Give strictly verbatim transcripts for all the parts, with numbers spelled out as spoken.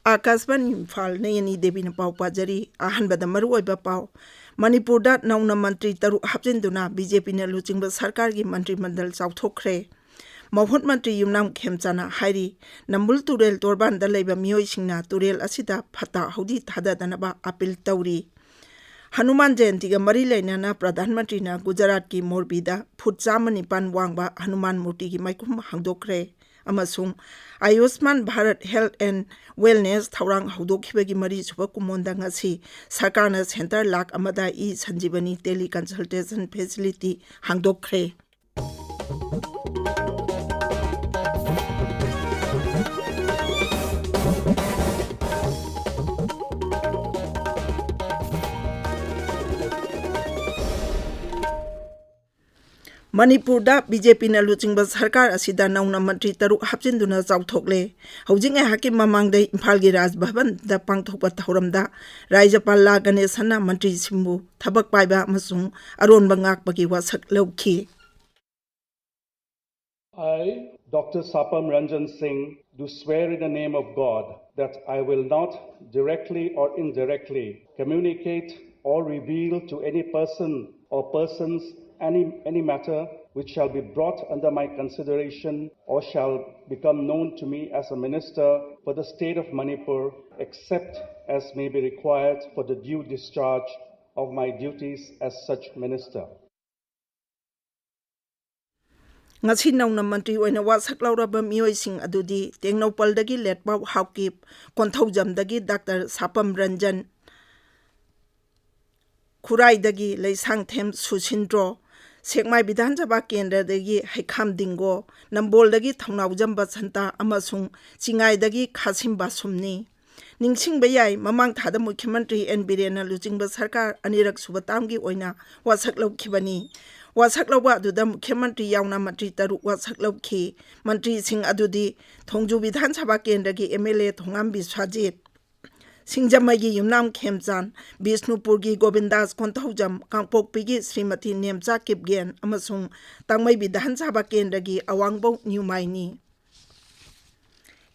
ꯑꯥꯀꯥꯁꯕꯥꯅꯤ ꯏꯝꯐꯥꯜ, ꯅꯌꯅꯤ ꯗꯦꯕꯤꯅ ꯄꯥꯎ ꯄꯥꯖꯔꯤ꯫ ꯑꯍꯥꯟꯕꯗ ꯃꯔꯨꯑꯣꯏꯕ ꯄꯥꯎ꯫ ꯃꯅꯤꯄꯨꯔꯗ ꯅꯧꯅ ꯃꯟꯇ꯭ꯔꯤ ꯇꯔꯨꯛ ꯍꯥꯞꯆꯤꯟꯗꯨꯅ ꯕꯤ ꯖꯦ ꯄꯤꯅ ꯂꯨꯆꯤꯡꯕ ꯁꯔꯀꯥꯔꯒꯤ ꯃꯟꯇ꯭ꯔꯤ ꯃꯟꯗꯜ ꯆꯥꯎꯊꯣꯛꯈ꯭ꯔꯦ꯫ ꯃꯍꯨꯠ ꯃꯟꯇ꯭ꯔꯤ ꯌꯨꯝꯅꯥꯝ ꯈꯦꯝꯆꯥꯅ ꯍꯥꯏꯔꯤ, ꯅꯝꯕꯨꯜ ꯇꯨꯔꯦꯜ ꯇꯣꯔꯕꯥꯟꯗ ꯂꯩꯕ ꯃꯤꯑꯣꯏꯁꯤꯡꯅ ꯇꯨꯔꯦꯜ ꯑꯁꯤꯗ ꯐꯠꯇ ꯍꯥꯎꯗꯤ ꯊꯥꯗꯗꯅꯕ ꯑꯥꯄꯤꯜ ꯇꯧꯔꯤ꯫ ꯍꯅꯨꯃꯥꯟ ꯖꯌꯟꯇꯤꯒ ꯃꯔꯤ ꯂꯩꯅꯅ ꯄ꯭ꯔꯙꯥꯟ ꯃꯟꯇ꯭ꯔꯤꯅ ꯒꯨꯖꯔꯥꯠꯀꯤ ꯃꯣꯔꯕꯤꯗ ꯐꯨꯠ ꯆꯥꯝꯃ ꯅꯤꯄꯥꯟ ꯋꯥꯡꯕ ꯍꯅꯨꯃꯥꯟ ꯃꯨꯔꯇꯤꯒꯤ ꯃꯥꯏꯈꯨꯝ ꯍꯥꯡꯗꯣꯛꯈ꯭ꯔꯦ꯫ ꯑꯃꯁꯨꯡ ꯑꯌꯨꯁꯃꯥꯟ ꯚꯥꯔꯠ ꯍꯦꯜꯊ ꯑꯦꯟ ꯋꯦꯜꯅꯦꯁ ꯊꯧꯔꯥꯡ ꯍꯧꯗꯣꯛꯈꯤꯕꯒꯤ ꯃꯔꯤꯁꯨꯕ ꯀꯨꯝꯑꯣꯟꯗ ꯉꯁꯤ ꯁꯔꯀꯥꯔꯅ ꯁꯦꯟꯇꯔ ꯂꯥꯈ ꯑꯃꯗ ꯏ ꯁꯟꯖꯤꯕꯅꯤ ꯇꯦꯂꯤ ꯀꯟꯁꯜꯇꯦꯁꯟ ꯐꯦꯁꯤꯂꯤꯇꯤ ꯍꯥꯡꯗꯣꯛꯈ꯭ꯔꯦ꯫ ꯃꯅꯤꯄꯨꯔꯗ ꯕꯤ ꯖꯦ ꯄꯤꯅ ꯂꯨꯆꯤꯡꯕ ꯁꯔꯀꯥꯔ ꯑꯁꯤꯗ ꯅꯧꯅ ꯃꯟꯇ꯭ꯔꯤ ꯇꯔꯨꯛ ꯍꯥꯞꯆꯤꯟꯗꯨꯅ ꯆꯥꯎꯊꯣꯛꯂꯦ꯫ ꯍꯧꯖꯤꯛ ꯉꯥꯏꯍꯥꯛꯀꯤ ꯃꯃꯥꯡꯗ ꯏꯝꯐꯥꯜꯒꯤ ꯔꯥꯖ ꯚꯕꯟꯗ ꯄꯥꯡꯊꯣꯛꯄ ꯊꯧꯔꯝꯗ ꯔꯥꯖ꯭ꯌꯄꯥꯜ ꯂꯥ ꯒꯅꯦꯁꯟꯅ ꯃꯟꯇ꯭ꯔꯤꯁꯤꯡꯕꯨ ꯊꯕꯛ ꯄꯥꯏꯕ ꯑꯃꯁꯨꯡ ꯑꯔꯣꯟꯕ ꯉꯥꯛꯄꯒꯤ ꯋꯥꯁꯛ ꯂꯧꯈꯤ꯫ I, Doctor Sapam Ranjan Singh, do swear in the name of God that I will not directly or indirectly communicate or reveal to any person or persons any, any matter which shall be brought under my consideration or shall become known to me as a minister for the state of Manipur, except as may be required for the due discharge of my duties as such minister. ꯉꯁꯤ ꯅꯧꯅ ꯃꯟꯇ꯭ꯔꯤ ꯑꯣꯏꯅ ꯋꯥꯁꯛ ꯂꯧꯔꯕ ꯃꯤꯑꯣꯏꯁꯤꯡ ꯑꯗꯨꯗꯤ ꯇꯦꯡꯅꯧꯄꯜꯗꯒꯤ ꯂꯦꯠꯄꯥꯎ Haokip, ꯀꯣꯟꯊꯧꯖꯝꯗꯒꯤ doctor ꯁꯥꯄꯝ Ranjan, ꯈꯨꯔꯥꯏꯗꯒꯤ Leishangthem ꯁꯨꯁꯤꯟꯗ꯭ꯔꯣ, ꯁꯦꯛꯃꯥꯏ ꯕꯤꯙꯥꯟ ꯁꯚꯥ ꯀꯦꯟꯗ꯭ꯔꯗꯒꯤ ꯍꯩꯈꯥꯝ ꯗꯤꯡꯒꯣ, ꯅꯝꯕꯣꯜꯗꯒꯤ ꯊꯧꯅꯥꯎꯖꯝ ꯕꯁꯟꯇ ꯑꯃꯁꯨꯡ ꯆꯤꯉꯥꯏꯗꯒꯤ ꯈꯥꯁꯤꯝ ꯕꯥꯁꯨꯝꯅꯤ꯫ ꯅꯤꯡꯁꯤꯡꯕ ꯌꯥꯏ, ꯃꯃꯥꯡ ꯊꯥꯗ ꯃꯨꯈ꯭ꯌ ꯃꯟꯇ꯭ꯔꯤ ꯑꯦꯟ ꯕꯤꯔꯦꯟꯅ ꯂꯨꯆꯤꯡꯕ ꯁꯔꯀꯥꯔ ꯑꯅꯤꯔꯛ ꯁꯨꯕ ꯇꯥꯝꯒꯤ ꯑꯣꯏꯅ ꯋꯥꯁꯛ ꯂꯧꯈꯤꯕꯅꯤ꯫ ꯋꯥꯁꯛ ꯂꯧꯕ ꯑꯗꯨꯗ ꯃꯨꯈ꯭ꯌ ꯃꯟꯇ꯭ꯔꯤ ꯌꯥꯎꯅ ꯃꯟꯇ꯭ꯔꯤ ꯇꯔꯨꯛ ꯋꯥꯁꯛ ꯂꯧꯈꯤ꯫ ꯃꯟꯇ꯭ꯔꯤꯁꯤꯡ ꯑꯗꯨꯗꯤ ꯊꯣꯡꯖꯨ ꯕꯤꯙꯥꯟ ꯁꯚꯥ ꯀꯦꯟꯗ꯭ꯔꯒꯤ ꯑꯦꯝ ꯑꯦꯜ ꯑꯦ ꯊꯣꯉꯥꯝ ꯕꯤꯁ꯭ꯋꯥꯖꯤꯠ, ꯁꯤꯡꯖꯃꯩꯒꯤ ꯌꯨꯝꯅꯥꯝ ꯈꯦꯝꯆꯥꯟ, ꯕꯤꯁꯅꯨꯄꯨꯔꯒꯤ ꯒꯣꯕꯤꯟꯗꯥꯁ ꯀꯣꯟꯊꯧꯖꯝ, ꯀꯥꯡꯄꯣꯛꯄꯤꯒꯤ ꯁ꯭ꯔꯤꯃꯇꯤ ꯅꯦꯝꯆꯥ ꯀꯤꯞꯒꯦꯟ ꯑꯃꯁꯨꯡ ꯇꯥꯡꯃꯩ ꯕꯤꯙꯥꯟ ꯁꯚꯥ ꯀꯦꯟꯗ꯭ꯔꯒꯤ ꯑꯋꯥꯡꯕꯧ ꯅ꯭ꯌꯨꯃꯥꯏꯅꯤ꯫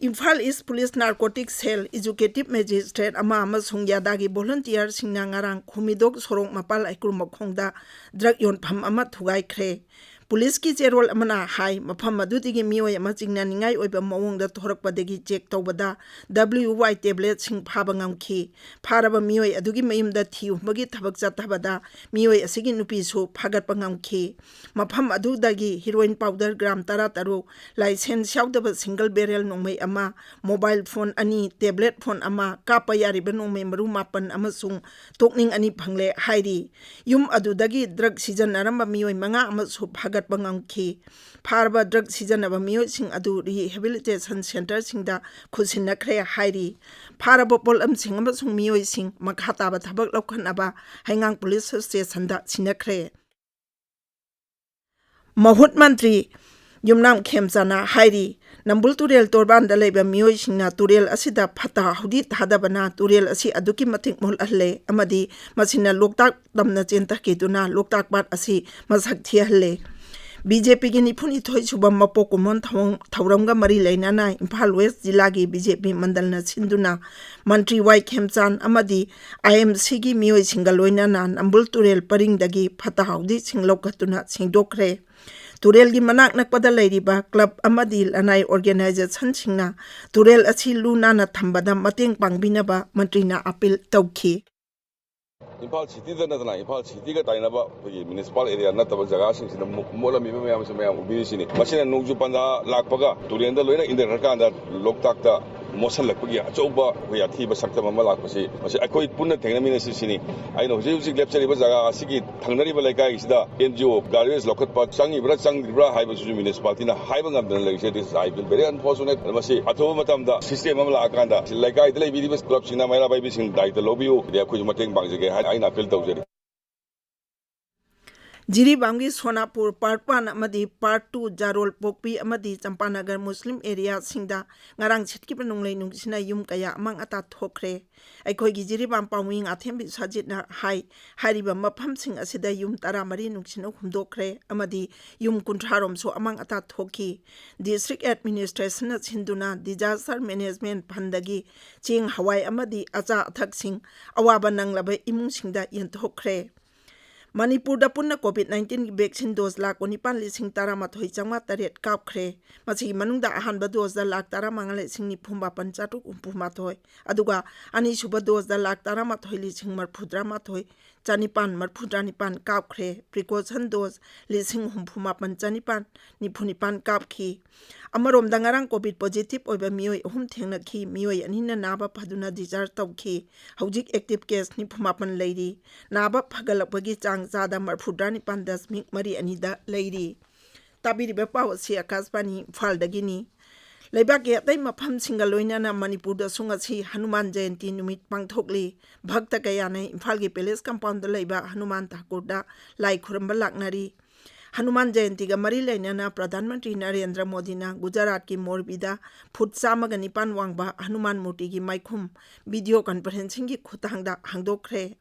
ꯏꯝꯐꯥꯜ ꯏꯁ ꯄꯨꯂꯤꯁ ꯅꯥꯔꯀꯣꯇꯤꯛ ꯁꯦꯜ, ꯑꯦꯖꯨꯀꯦꯇꯤꯚ ꯃꯦꯖꯤꯁꯇ꯭ꯔꯦꯠ ꯑꯃ ꯑꯃꯁꯨꯡ ꯌꯥꯗꯥꯒꯤ ꯚꯣꯂꯨꯟꯇꯤꯌꯔꯁꯤꯡꯅ ꯉꯔꯥꯡ ꯈꯨꯃꯤꯗꯣꯛ ꯁꯣꯔꯣꯛ ꯃꯄꯥꯜ ꯍꯩꯀ꯭ꯔꯨ ꯃꯈꯣꯡꯗ ꯗ꯭ꯔꯒ ꯌꯣꯟꯐꯝ ꯑꯃ ꯊꯨꯒꯥꯏꯈ꯭ꯔꯦ꯫ ꯄꯨꯂꯤꯁꯀꯤ ꯆꯦꯔꯣꯜ ꯑꯃꯅ ꯍꯥꯏ, ꯃꯐꯝ ꯑꯗꯨꯗꯒꯤ ꯃꯤꯑꯣꯏ ꯑꯃ ꯆꯤꯡꯅꯅꯤꯡꯉꯥꯏ ꯑꯣꯏꯕ ꯃꯑꯣꯡꯗ ꯊꯣꯔꯛꯄꯗꯒꯤ ꯆꯦꯛ ꯇꯧꯕꯗ W Y ꯇꯦꯕ꯭ꯂꯦꯠꯁꯤꯡ ꯐꯥꯕ ꯉꯝꯈꯤ꯫ ꯐꯥꯔꯕ ꯃꯤꯑꯣꯏ ꯑꯗꯨꯒꯤ ꯃꯌꯨꯝꯗ ꯊꯤꯍꯨꯝꯕꯒꯤ ꯊꯕꯛ ꯆꯠꯊꯕꯗ ꯃꯤꯑꯣꯏ ꯑꯁꯤꯒꯤ ꯅꯨꯄꯤꯁꯨ ꯐꯥꯒꯠꯄ ꯉꯝꯈꯤ꯫ ꯃꯐꯝ ꯑꯗꯨꯗꯒꯤ ꯍꯤꯔꯣꯏꯟ ꯄꯥꯎꯗꯔ ꯒ꯭ꯔꯥꯝ ꯇꯔꯥ ꯇꯔꯨꯛ, ꯂꯥꯏꯁꯦꯟꯁ ꯌꯥꯎꯗꯕ ꯁꯤꯡꯒꯜ ꯕꯦꯔꯦꯜ ꯅꯣꯡꯃꯩ ꯑꯃ, ꯃꯣꯕꯥꯏꯜ ꯐꯣꯟ ꯑꯅꯤ, ꯇꯦꯕ꯭ꯂꯦꯠ ꯐꯣꯟ ꯑꯃ, ꯀꯥꯞꯄ ꯌꯥꯔꯤꯕ ꯅꯣꯡꯃꯩ ꯃꯔꯨ ꯃꯥꯄꯟ ꯑꯃꯁꯨꯡ ꯇꯣꯛꯅꯤꯡ ꯑꯅꯤ ꯐꯪꯂꯦ ꯍꯥꯏꯔꯤ꯫ ꯌꯨꯝ ꯑꯗꯨꯗꯒꯤ ꯗ꯭ꯔꯒ ꯁꯤꯖꯤꯟꯅꯔꯝꯕ ꯃꯤꯑꯣꯏ ꯃꯉꯥ ꯑꯃꯁꯨ ꯐꯥꯒꯠꯄ ꯉꯝꯈꯤ꯫ ꯐꯥꯔꯕ ꯗ꯭ꯔꯒ ꯁꯤꯖꯤꯟꯅꯕ ꯃꯤꯑꯣꯏꯁꯤꯡ ꯑꯗꯨ ꯔꯤꯍꯦꯕꯤꯂꯤꯇꯦꯁꯟ ꯁꯦꯟꯇꯔꯁꯤꯡꯗ ꯈꯨꯠꯁꯤꯟꯅꯈ꯭ꯔꯦ ꯍꯥꯏꯔꯤ꯫ ꯐꯥꯔꯕ ꯄꯣꯠꯂꯝꯁꯤꯡ ꯑꯃꯁꯨꯡ ꯃꯤꯑꯣꯏꯁꯤꯡ ꯃꯈꯥ ꯇꯥꯕ ꯊꯕꯛ ꯂꯧꯈꯠꯅꯕ ꯍꯩꯉꯥꯡ ꯄꯨꯂꯤꯁ ꯁꯕ ꯁ꯭ꯇꯦꯁꯟꯗ ꯁꯤꯟꯅꯈ꯭ꯔꯦ꯫ ꯃꯍꯨꯠ ꯃꯟꯇ꯭ꯔꯤ ꯌꯨꯝꯅꯥꯝ ꯈꯦꯝꯆꯥꯟꯅ ꯍꯥꯏꯔꯤ, ꯅꯝꯕꯨꯜ ꯇꯨꯔꯦꯜ ꯇꯣꯔꯕꯥꯟꯗ ꯂꯩꯕ ꯃꯤꯑꯣꯏꯁꯤꯡꯅ ꯇꯨꯔꯦꯜ ꯑꯁꯤꯗ ꯐꯠꯇ ꯍꯥꯎꯗꯤ ꯊꯥꯗꯕꯅ ꯇꯨꯔꯦꯜ ꯑꯁꯤ ꯑꯗꯨꯛꯀꯤ ꯃꯇꯤꯛ ꯃꯣꯠꯍꯜꯂꯦ ꯑꯃꯗꯤ ꯃꯁꯤꯅ ꯂꯣꯛꯇꯥꯛ ꯇꯝꯅ ꯆꯦꯟꯊꯈꯤꯗꯨꯅ ꯂꯣꯛꯇꯥꯛ ꯄꯥꯠ ꯑꯁꯤ ꯃꯁꯛ ꯊꯤꯍꯜꯂꯦ꯫ ꯕꯤ ꯖꯦ ꯄꯤꯒꯤ ꯅꯤꯐꯨꯅꯤꯊꯣꯏ ꯁꯨꯕ ꯃꯄꯣꯛ ꯀꯨꯝꯑꯣꯟ ꯊꯧꯔꯝ-, ꯊꯧꯔꯝꯒ ꯃꯔꯤ ꯂꯩꯅꯅ ꯏꯝꯐꯥꯜ ꯋꯦꯁ ꯖꯤꯂꯥꯒꯤ ꯕꯤ ꯖꯦ ꯄꯤ ꯃꯟꯗꯜꯅ ꯁꯤꯟꯗꯨꯅ ꯃꯟꯇ꯭ꯔꯤ ꯋꯥꯏ ꯈꯦꯝꯆꯥꯟ ꯑꯃꯗꯤ ꯑꯥꯏ ꯑꯦꯝ ꯁꯤꯒꯤ ꯃꯤꯑꯣꯏꯁꯤꯡꯒ ꯂꯣꯏꯅꯅ ꯅꯝꯕꯨꯜ ꯇꯨꯔꯦꯜ ꯄꯔꯤꯡꯗꯒꯤ ꯐꯠꯇ ꯍꯥꯎꯗꯤꯁꯤꯡ ꯂꯧꯈꯠꯇꯨꯅ ꯁꯦꯡꯗꯣꯛꯈ꯭ꯔꯦ꯫ ꯇꯨꯔꯦꯜꯒꯤ ꯃꯅꯥꯛ ꯅꯛꯄꯗ ꯂꯩꯔꯤꯕ ꯀ꯭ꯂꯕ ꯑꯃꯗꯤ ꯂꯅꯥꯏ ꯑꯣꯔꯒꯦꯅꯥꯏꯖꯦꯁꯟꯁꯤꯡꯅ ꯇꯨꯔꯦꯜ ꯑꯁꯤ ꯂꯨ ꯅꯥꯟꯅ ꯊꯝꯕꯗ ꯃꯇꯦꯡ ꯄꯥꯡꯕꯤꯅꯕ ꯃꯟꯇ꯭ꯔꯤꯅ ꯑꯥꯄꯤꯜ ꯇꯧꯈꯤ꯫ ꯏꯝꯐꯥꯜ ꯁꯤꯇꯤꯗ ꯅꯠꯇꯅ ꯏꯝꯐꯥꯜ ꯁꯤꯇꯤꯒ ꯇꯥꯏꯅꯕ ꯑꯩꯈꯣꯏꯒꯤ ꯃ꯭ꯌꯨꯅꯤꯁꯤꯄꯥꯜ ꯑꯦꯔꯤꯌꯥ ꯅꯠꯇꯕ ꯖꯒꯥꯁꯤꯡꯁꯤꯗ ꯃꯣ-, ꯃꯣꯠꯂꯝꯃꯤꯕ ꯃꯌꯥꯝꯁꯦ ꯃꯌꯥꯝ ꯎꯕꯤꯔꯤꯁꯤꯅꯤ꯫ ꯃꯁꯤꯅ ꯅꯣꯡꯖꯨ ꯄꯟꯊꯥ ꯂꯥꯛꯄꯒ ꯇꯨꯔꯦꯜꯗ ꯂꯣꯏꯅ ꯏꯟꯊꯈ꯭ꯔꯀꯥꯟꯗ ꯂꯣꯛꯇꯥꯛꯇ ꯃꯣꯠꯁꯜꯂꯛꯄꯒꯤ ꯑꯆꯧꯕ ꯑꯩꯈꯣꯏ ꯑꯊꯤꯕ ꯁꯛꯇꯝ ꯑꯃ ꯂꯥꯛꯄꯁꯤ ꯃꯁꯤ ꯑꯩꯈꯣꯏ ꯄꯨꯟꯅ ꯊꯦꯡꯅꯃꯤꯟꯅꯁꯤ ꯁꯤꯅꯤ꯫ ꯑꯩꯅ ꯍꯧꯖꯤꯛ ꯍꯧꯖꯤꯛ ꯂꯦꯞꯆꯔꯤꯕ ꯖꯒꯥ ꯑꯁꯤꯒꯤ ꯊꯪꯅꯔꯤꯕ ꯂꯩꯀꯥꯏꯁꯤꯗ ꯑꯦꯟ ꯖꯤ ꯑꯣ ꯒꯥꯔꯕꯦꯖ ꯂꯧꯈꯠꯄ ꯆꯪꯉꯤꯕ꯭ꯔꯥ ꯆꯪꯗ꯭ꯔꯤꯕ꯭ꯔꯥ ꯍꯥꯏꯕꯁꯤꯁꯨ ꯃ꯭ꯌꯨꯅꯤꯁꯤꯄꯥꯂꯤꯇꯤꯅ ꯍꯥꯏꯕ ꯉꯝꯗꯅ ꯂꯩꯔꯤꯁꯦ꯫ It is, I feel very unfortunate꯫ ꯃꯁꯤ ꯑꯊꯨꯕ ꯃꯇꯝꯗ ꯁꯤꯁꯇꯦꯝ ꯑꯃ ꯂꯥꯛꯑꯀꯥꯟꯗ ꯂꯩꯀꯥꯏꯗ ꯂꯩꯕꯤꯔꯤꯕ ꯀ꯭ꯂꯕꯁꯤꯡꯅ, ꯃꯩꯔꯥ ꯄꯥꯏꯕꯤꯁꯤꯡ ꯗꯥꯏꯇ ꯂꯧꯕꯤꯌꯨ, ꯑꯗꯩ ꯑꯩꯈꯣꯏꯁꯨ ꯃꯇꯦꯡ ꯄꯥꯡꯖꯒꯦ ꯍꯥꯏꯅ ꯑꯩꯅ ꯑꯥꯄꯤꯜ ꯇꯧꯖꯔꯤ꯫ ꯖꯤꯔꯤꯕꯥꯝꯒꯤ ꯁꯣꯅꯥꯄꯨꯔ Part One ꯑꯃꯗꯤ Part Two, ꯖꯥꯔꯣꯜ ꯄꯣꯛꯄꯤ ꯑꯃꯗꯤ ꯆꯝꯄꯥꯅꯒꯔ ꯃꯨꯁꯂꯤꯝ ꯑꯦꯔꯤꯌꯥꯁꯤꯡꯗ ꯉꯔꯥꯡ ꯁꯤꯠꯈꯤꯕ ꯅꯣꯡꯂꯩ ꯅꯨꯡꯁꯤꯠꯅ ꯌꯨꯝ ꯀꯌꯥ ꯑꯃꯥꯡ ꯑꯇꯥ ꯊꯣꯛꯈ꯭ꯔꯦ꯫ ꯑꯩꯈꯣꯏꯒꯤ ꯖꯤꯔꯤꯕꯥꯝ ꯄꯥꯎꯃꯤ ꯉꯥꯊꯦꯝꯕꯤ ꯁꯖꯤꯠꯅ ꯍꯥꯏ, ꯍꯥꯏꯔꯤꯕ ꯃꯐꯝꯁꯤꯡ ꯑꯁꯤꯗ ꯌꯨꯝ ꯇꯔꯥꯃꯔꯤ ꯅꯨꯡꯁꯤꯠꯅ ꯍꯨꯝꯗꯣꯛꯈ꯭ꯔꯦ ꯑꯃꯗꯤ ꯌꯨꯝ ꯀꯨꯟꯊ꯭ꯔꯥ ꯔꯣꯝꯁꯨ ꯑꯃꯥꯡ ꯑꯇꯥ ꯊꯣꯛꯈꯤ꯫ District Administrationꯅ ꯁꯤꯟꯗꯨꯅ Disaster Management Fundꯗꯒꯤ ꯆꯦꯡ, ꯍꯋꯥꯏ ꯑꯃꯗꯤ ꯑꯆꯥ ꯑꯊꯛꯁꯤꯡ ꯑꯋꯥꯕ ꯅꯪꯂꯕ ꯏꯃꯨꯡꯁꯤꯡꯗ ꯌꯦꯟꯊꯣꯛꯈ꯭ꯔꯦ꯫ ꯃꯅꯤꯄꯨꯔꯗ ꯄꯨꯟꯅ COVID nineteen ꯒꯤ vaccine dose ꯂꯥꯈ ꯀꯨꯟꯅꯤꯄꯥꯟ ꯂꯤꯁꯤꯡ ꯇꯔꯥꯃꯥꯊꯣꯏ ꯆꯥꯝꯃꯉꯥ ꯇꯔꯦꯠ ꯀꯥꯞꯈ꯭ꯔꯦ꯫ ꯃꯁꯤꯒꯤ ꯃꯅꯨꯡꯗ ꯑꯍꯥꯟꯕ doseꯗ ꯂꯥꯈ ꯇꯔꯥꯃꯉꯥ ꯂꯤꯁꯤꯡ ꯅꯤꯐꯨ ꯃꯥꯄꯟ ꯆꯥꯇ꯭ꯔꯨꯛ ꯍꯨꯝꯐꯨ ꯃꯥꯊꯣꯏ, ꯑꯗꯨꯒ ꯑꯅꯤꯁꯨꯕ doseꯗ ꯂꯥꯈ ꯇꯔꯥꯃꯥꯊꯣꯏ ꯂꯤꯁꯤꯡ ꯃꯔꯤꯐꯨꯇꯔꯥ ꯃꯥꯊꯣꯏ ꯆꯥꯅꯤꯄꯥꯟ ꯃꯔꯤꯐꯨꯇꯔꯥ ꯅꯤꯄꯥꯟ ꯀꯥꯞꯈ꯭ꯔꯦ꯫ Precaution dose ꯂꯤꯁꯤꯡ ꯍꯨꯝꯐꯨ ꯃꯥꯄꯟ ꯆꯥꯅꯤꯄꯥꯟ ꯅꯤꯐꯨ ꯅꯤꯄꯥꯟ ꯀꯥꯞꯈꯤ꯫ ꯑꯃꯔꯣꯝꯗ, ꯉꯔꯥꯡ COVID positive ꯑꯣꯏꯕ ꯃꯤꯑꯣꯏ ꯑꯍꯨꯝ ꯊꯦꯡꯅꯈꯤ꯫ ꯃꯤꯑꯣꯏ ꯑꯅꯤꯅ ꯅꯥꯕ ꯐꯗꯨꯅ discharge ꯇꯧꯈꯤ꯫ ꯍꯧꯖꯤꯛ active case ꯅꯤꯐꯨ ꯃꯥꯄꯟ ꯂꯩꯔꯤ꯫ ꯅꯥꯕ ꯐꯒꯠꯂꯛꯄꯒꯤ ꯆꯥꯡ ꯆꯥꯗ ꯃꯔꯤꯐꯨꯇꯔꯥ ꯅꯤꯄꯥꯟ ꯗꯁꯃꯤꯛ ꯃꯔꯤ ꯑꯅꯤꯗ ꯂꯩꯔꯤ꯫ ꯇꯥꯕꯤꯔꯤꯕ ꯄꯥꯎ ꯑꯁꯤ ꯑꯀꯥꯁꯕꯥꯅꯤ ꯏꯝꯐꯥꯜꯗꯒꯤꯅꯤ꯫ ꯂꯩꯕꯥꯛꯀꯤ ꯑꯇꯩ ꯃꯐꯝꯁꯤꯡꯒ ꯂꯣꯏꯅꯅ ꯃꯅꯤꯄꯨꯔꯗꯁꯨ ꯉꯁꯤ ꯍꯅꯨꯃꯥꯟ ꯖꯌꯟꯇꯤ ꯅꯨꯃꯤꯠ ꯄꯥꯡꯊꯣꯛꯂꯤ꯫ ꯚꯛꯇ ꯀꯌꯥꯅ ꯏꯝꯐꯥꯜꯒꯤ palace compoundꯗ ꯂꯩꯕ ꯍꯅꯨꯃꯥꯟ ꯊꯥꯀꯨꯔꯗ ꯂꯥꯏ ꯈꯨꯔꯨꯝꯕ ꯂꯥꯛꯅꯔꯤ꯫ ꯍꯅꯨꯃꯥꯟ ꯖꯌꯟꯇꯤꯒ ꯃꯔꯤ ꯂꯩꯅꯅ ꯄ꯭ꯔꯙꯥꯟ ꯃꯟꯇ꯭ꯔꯤ ꯅꯔꯦꯟꯗ꯭ꯔ ꯃꯣꯗꯤꯅ ꯒꯨꯖꯔꯥꯠꯀꯤ ꯃꯣꯔꯕꯤꯗ ꯐꯨꯠ ꯆꯥꯝꯃꯒ ꯅꯤꯄꯥꯟ ꯋꯥꯡꯕ ꯍꯅꯨꯃꯥꯟ ꯃꯨꯔꯇꯤꯒꯤ ꯃꯥꯏꯈꯨꯝ video conferencingꯒꯤ ꯈꯨꯠꯊꯥꯡꯗ ꯍꯥꯡꯗꯣꯛꯈ꯭ꯔꯦ꯫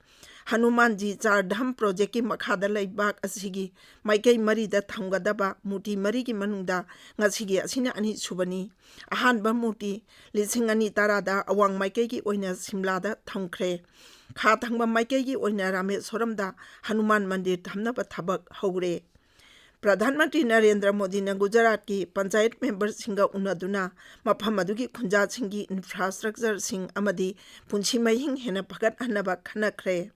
ꯍꯅꯨꯃꯥꯟꯖꯤ ꯆꯥꯔ ꯙꯥꯝ projectꯀꯤ ꯃꯈꯥꯗ ꯂꯩꯕꯥꯛ ꯑꯁꯤꯒꯤ ꯃꯥꯏꯀꯩ ꯃꯔꯤꯗ ꯊꯝꯒꯗꯕ ꯃꯨꯔꯇꯤ ꯃꯔꯤꯒꯤ ꯃꯅꯨꯡꯗ ꯉꯁꯤꯒꯤ ꯑꯁꯤꯅ ꯑꯅꯤꯁꯨꯕꯅꯤ꯫ ꯑꯍꯥꯟꯕ ꯃꯨꯔꯇꯤ ꯂꯤꯁꯤꯡ ꯑꯅꯤ ꯇꯔꯥꯗ ꯑꯋꯥꯡ ꯃꯥꯏꯀꯩꯒꯤ ꯑꯣꯏꯅ ꯁꯤꯝꯂꯥꯗ ꯊꯝꯈ꯭ꯔꯦ꯫ ꯈꯥ ꯊꯪꯕ ꯃꯥꯏꯀꯩꯒꯤ ꯑꯣꯏꯅ ꯔꯥꯃꯦꯁ꯭ꯋꯔꯝꯗ ꯍꯅꯨꯃꯥꯟ ꯃꯟꯗꯤꯔ ꯊꯝꯅꯕ ꯊꯕꯛ ꯍꯧꯔꯦ꯫ ꯄ꯭ꯔꯙꯥꯟ ꯃꯟꯇ꯭ꯔꯤ ꯅꯔꯦꯟꯗ꯭ꯔ ꯃꯣꯗꯤꯅ ꯒꯨꯖꯔꯥꯠꯀꯤ ꯄꯟꯆꯥꯌꯠ memberꯁꯤꯡꯒ ꯎꯅꯗꯨꯅ ꯃꯐꯝ ꯑꯗꯨꯒꯤ ꯈꯨꯟꯖꯥꯁꯤꯡꯒꯤ infrastructureꯁꯤꯡ ꯑꯃꯗꯤ ꯄꯨꯟꯁꯤ ꯃꯍꯤꯡ ꯍꯦꯟꯅ ꯐꯒꯠꯍꯟꯅꯕ ꯈꯟꯅꯈ꯭ꯔꯦ꯫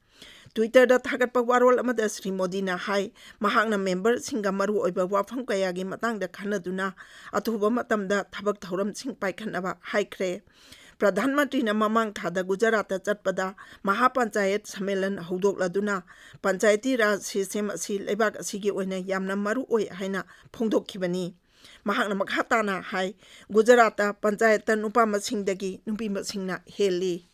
Twitterꯗ ꯊꯥꯒꯠꯄ ꯋꯥꯔꯣꯜ ꯑꯃꯗ ꯁ꯭ꯔꯤ ꯃꯣꯗꯤꯅ ꯍꯥꯏ, ꯃꯍꯥꯛꯅ memberꯁꯤꯡꯒ ꯃꯔꯨꯑꯣꯏꯕ ꯋꯥꯐꯝ ꯀꯌꯥꯒꯤ ꯃꯇꯥꯡꯗ ꯈꯟꯅꯗꯨꯅ ꯑꯊꯨꯕ ꯃꯇꯝꯗ ꯊꯕꯛ ꯊꯧꯔꯝꯁꯤꯡ ꯄꯥꯏꯈꯠꯅꯕ ꯍꯥꯏꯈ꯭ꯔꯦ꯫ ꯄ꯭ꯔꯙꯥꯟ ꯃꯟꯇ꯭ꯔꯤꯅ ꯃꯃꯥꯡ ꯊꯥꯗ ꯒꯨꯖꯔꯥꯠꯇ ꯆꯠꯄꯗ ꯃꯍꯥ ꯄꯟꯆꯥꯌꯠ ꯁꯝꯃꯦꯂꯟ ꯍꯧꯗꯣꯛꯂꯗꯨꯅ ꯄꯟꯆꯥꯌꯇꯤ ꯔꯥꯖ system ꯑꯁꯤ ꯂꯩꯕꯥꯛ ꯑꯁꯤꯒꯤ ꯑꯣꯏꯅ ꯌꯥꯝꯅ ꯃꯔꯨ ꯑꯣꯏ ꯍꯥꯏꯅ ꯐꯣꯡꯗꯣꯛꯈꯤꯕꯅꯤ꯫ ꯃꯍꯥꯛꯅ ꯃꯈꯥ ꯇꯥꯅ ꯍꯥꯏ, ꯒꯨꯖꯔꯥꯠꯇ ꯄꯟꯆꯥꯌꯠꯇ ꯅꯨꯄꯥ ꯃꯁꯤꯡꯗꯒꯤ ꯅꯨꯄꯤ ꯃꯁꯤꯡꯅ ꯍꯦꯜꯂꯤ꯫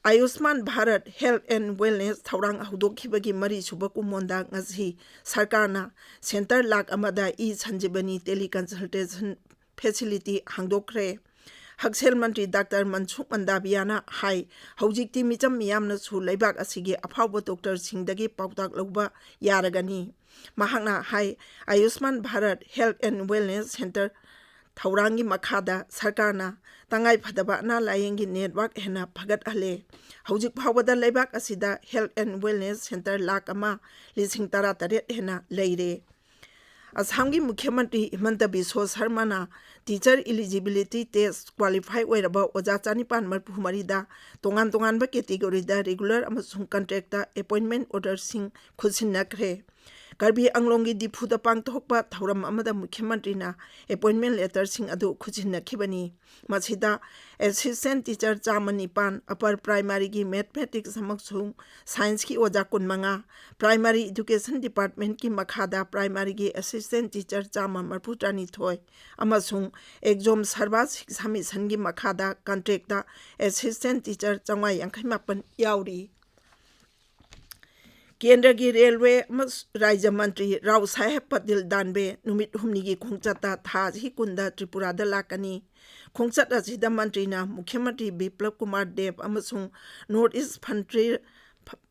ꯑꯌꯨꯁꯃꯥꯟ ꯚꯥꯔꯠ Health and Wellness ꯊꯧꯔꯥꯡ ꯍꯧꯗꯣꯛꯈꯤꯕꯒꯤ ꯃꯔꯤꯁꯨꯕ ꯀꯨꯝꯑꯣꯟꯗ ꯉꯁꯤ ꯁꯔꯀꯥꯔꯅ center ꯂꯥꯈ ꯑꯃꯗ e Sanjeevani teleconsultation facility ꯍꯥꯡꯗꯣꯛꯈ꯭ꯔꯦ꯫ ꯍꯛꯁꯦꯜ ꯃꯟꯇ꯭ꯔꯤ ꯗꯥꯛꯇꯔ ꯃꯟꯁꯨꯈ ꯃꯟꯗꯥꯕꯤꯌꯥꯅ ꯍꯥꯏ, ꯍꯧꯖꯤꯛꯇꯤ ꯃꯤꯆꯝ ꯃꯤꯌꯥꯝꯅꯁꯨ ꯂꯩꯕꯥꯛ ꯑꯁꯤꯒꯤ ꯑꯐꯥꯎꯕ ꯗꯣꯛꯇꯔꯁꯤꯡꯗꯒꯤ ꯄꯥꯎꯇꯥꯛ ꯂꯧꯕ ꯌꯥꯔꯒꯅꯤ꯫ ꯃꯍꯥꯛꯅ ꯍꯥꯏ, ꯑꯌꯨꯁꯃꯥꯟ Bharat Health and Wellness Center ꯊꯧꯔꯥꯡꯒꯤ ꯃꯈꯥꯗ ꯁꯔꯀꯥꯔꯅ ꯇꯉꯥꯏ ꯐꯗꯕ ꯑꯅꯥ ꯂꯥꯌꯦꯡꯒꯤ network ꯍꯦꯟꯅ ꯐꯒꯠꯍꯜꯂꯦ꯫ ꯍꯧꯖꯤꯛ ꯐꯥꯎꯕꯗ ꯂꯩꯕꯥꯛ ꯑꯁꯤꯗ Health and Wellness Center lakh ꯑꯃ ꯂꯤꯁꯤꯡ ꯇꯔꯥꯇꯔꯦꯠ ꯍꯦꯟꯅ ꯂꯩꯔꯦ꯫ ꯑꯁꯥꯝꯒꯤ ꯃꯨꯈ꯭ꯌ ꯃꯟꯇ꯭ꯔꯤ ꯍꯤꯃꯟꯇ Visva ꯁꯔꯃꯅ teacher eligibility test qualify ꯑꯣꯏꯔꯕ ꯑꯣꯖꯥ ꯆꯅꯤꯄꯥꯟ ꯃꯔꯤꯐꯨ ꯃꯔꯤꯗ ꯇꯣꯉꯥꯟ ꯇꯣꯉꯥꯟꯕ categoryꯗ regular ꯑꯃꯁꯨꯡ contractꯇ appointment orderꯁꯤꯡ ꯈꯨꯠꯁꯤꯟꯅꯈ꯭ꯔꯦ꯫ ꯀꯔꯕꯤ ꯑꯪꯂꯣꯡꯒꯤ ꯗꯤꯐꯨꯗ ꯄꯥꯡꯊꯣꯛꯄ ꯊꯧꯔꯝ ꯑꯃꯗ ꯃꯨꯈ꯭ꯌ ꯃꯟꯇ꯭ꯔꯤꯅ appointment letterꯁꯤꯡ ꯑꯗꯨ ꯈꯨꯠꯁꯤꯟꯅꯈꯤꯕꯅꯤ꯫ ꯃꯁꯤꯗ assistant teacher ꯆꯥꯝꯃ ꯅꯤꯄꯥꯟ, upper primaryꯒꯤ mathematics ꯑꯃꯁꯨꯡ scienceꯀꯤ ꯑꯣꯖꯥ ꯀꯨꯟꯃꯉꯥ, primary education departmentꯀꯤ ꯃꯈꯥꯗ primaryꯒꯤ assistant teacher ꯆꯥꯝꯃ ꯃꯔꯤꯐꯨ ꯇꯔꯥꯅꯤꯊꯣꯏ ꯑꯃꯁꯨꯡ ꯑꯦꯛꯖꯣꯝ ꯁꯔꯚꯥ ꯁꯤꯛꯁꯥ ꯃꯤꯁꯟꯒꯤ ꯃꯈꯥꯗ contractꯇ assistant teacher ꯆꯥꯝꯃꯉꯥ ꯌꯥꯡꯈꯩ ꯃꯥꯄꯟ ꯌꯥꯎꯔꯤ꯫ ꯀꯦꯟꯗ꯭ꯔꯒꯤ ꯔꯦꯜꯋꯦ ꯑꯃꯁꯨꯡ ꯔꯥꯖ꯭ꯌ ꯃꯟꯇ꯭ꯔꯤ ꯔꯥꯎ ꯁꯥꯍꯦꯕ ꯄꯇꯤꯜ ꯗꯥꯟꯕꯦ ꯅꯨꯃꯤꯠ ꯍꯨꯝꯅꯤꯒꯤ ꯈꯣꯡꯆꯠꯇ ꯊꯥ ꯑꯁꯤꯒꯤ ꯀꯨꯟꯗ ꯇ꯭ꯔꯤꯄꯨꯔꯥꯗ ꯂꯥꯛꯀꯅꯤ꯫ ꯈꯣꯡꯆꯠ ꯑꯁꯤꯗ ꯃꯟꯇ꯭ꯔꯤꯅ ꯃꯨꯈ꯭ꯌ ꯃꯟꯇ꯭ꯔꯤ ꯕꯤꯄ꯭ꯂꯕ ꯀꯨꯃꯥꯔ ꯗꯦꯕ ꯑꯃꯁꯨꯡ North East Frontier,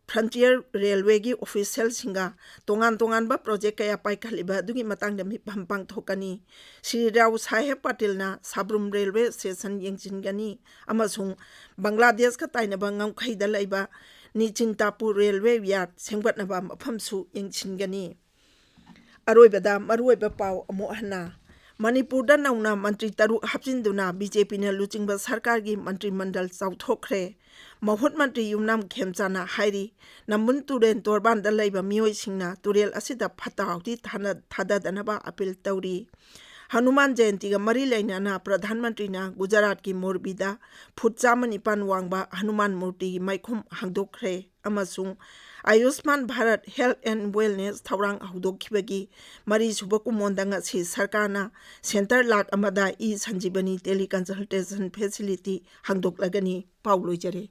Frontier Railwayꯒꯤ officialꯁꯤꯡꯒ ꯇꯣꯉꯥꯟ ꯇꯣꯉꯥꯟꯕ project ꯀꯌꯥ ꯄꯥꯏꯈꯠꯂꯤꯕ ꯑꯗꯨꯒꯤ ꯃꯇꯥꯡꯗ ꯃꯤꯐꯝ ꯄꯥꯡꯊꯣꯛꯀꯅꯤ꯫ ꯁ꯭ꯔꯤ ꯔꯥꯎ ꯁꯥꯍꯦꯕ ꯄꯇꯤꯜꯅ ꯁꯥꯕ꯭ꯔꯨꯝ railway station ꯌꯦꯡꯁꯤꯟꯒꯅꯤ ꯑꯃꯁꯨꯡ ꯕꯪꯒ꯭ꯂꯥꯗꯦꯁꯀ ꯇꯥꯏꯅꯕ ꯉꯝꯈꯩꯗ ꯂꯩꯕ ꯅꯤꯆꯤꯟꯇꯥꯄꯨꯔ railway yard ꯁꯦꯝꯒꯠꯅꯕ ꯃꯐꯝꯁꯨ ꯌꯦꯡꯁꯤꯟꯒꯅꯤ꯫ ꯑꯔꯣꯏꯕꯗ ꯃꯔꯨꯑꯣꯏꯕ ꯄꯥꯎ ꯑꯃꯨꯛ ꯍꯟꯅ꯫ ꯃꯅꯤꯄꯨꯔꯗ ꯅꯧꯅ ꯃꯟꯇ꯭ꯔꯤ ꯇꯔꯨꯛ ꯍꯥꯞꯆꯤꯟꯗꯨꯅ BJPꯅ ꯂꯨꯆꯤꯡꯕ ꯁꯔꯀꯥꯔꯒꯤ ꯃꯟꯇ꯭ꯔꯤ ꯃꯟꯗꯜ ꯆꯥꯎꯊꯣꯛꯈ꯭ꯔꯦ꯫ ꯃꯍꯨꯠ ꯃꯟꯇ꯭ꯔꯤ ꯌꯨꯝꯅꯥꯝ ꯈꯦꯝꯆꯥꯅ ꯍꯥꯏꯔꯤ, ꯅꯝꯕꯨꯜ ꯇꯨꯔꯦꯜ ꯇꯣꯔꯕꯥꯟꯗ ꯂꯩꯕ ꯃꯤꯑꯣꯏꯁꯤꯡꯅ ꯇꯨꯔꯦꯜ ꯑꯁꯤꯗ ꯐꯠꯇ ꯍꯥꯎꯊꯤ ꯊꯥꯅ-, ꯊꯥꯗꯗꯅꯕ appeal ꯇꯧꯔꯤ꯫ ꯍꯅꯨꯃꯥꯟ ꯖꯌꯟꯇꯤꯒ ꯃꯔꯤ ꯂꯩꯅꯅ ꯄ꯭ꯔꯙꯥꯟ ꯃꯟꯇ꯭ꯔꯤꯅ ꯒꯨꯖꯔꯥꯠꯀꯤ ꯃꯣꯔꯕꯤꯗ ꯐꯨꯠ ꯆꯥꯝꯃ ꯅꯤꯄꯥꯟ ꯋꯥꯡꯕ ꯍꯅꯨꯃꯥꯟ ꯃꯨꯔꯇꯤꯒꯤ ꯃꯥꯏꯈꯨꯝ ꯍꯥꯡꯗꯣꯛꯈ꯭ꯔꯦ ꯑꯃꯁꯨꯡ ꯑꯌꯨꯁꯃꯥꯟ ꯚꯥꯔꯠ Health and Wellness ꯊꯧꯔꯥꯡ ꯍꯧꯗꯣꯛꯈꯤꯕꯒꯤ ꯃꯔꯤꯁꯨꯕ ꯀꯨꯝꯑꯣꯟꯗ ꯉꯁꯤ ꯁꯔꯀꯥꯔꯅ center ꯂꯥꯈ ꯑꯃꯗ e Sanjeevani teleconsultation facility ꯍꯥꯡꯗꯣꯛꯂꯒꯅꯤ꯫ ꯄꯥꯎ ꯂꯣꯏꯖꯔꯦ꯫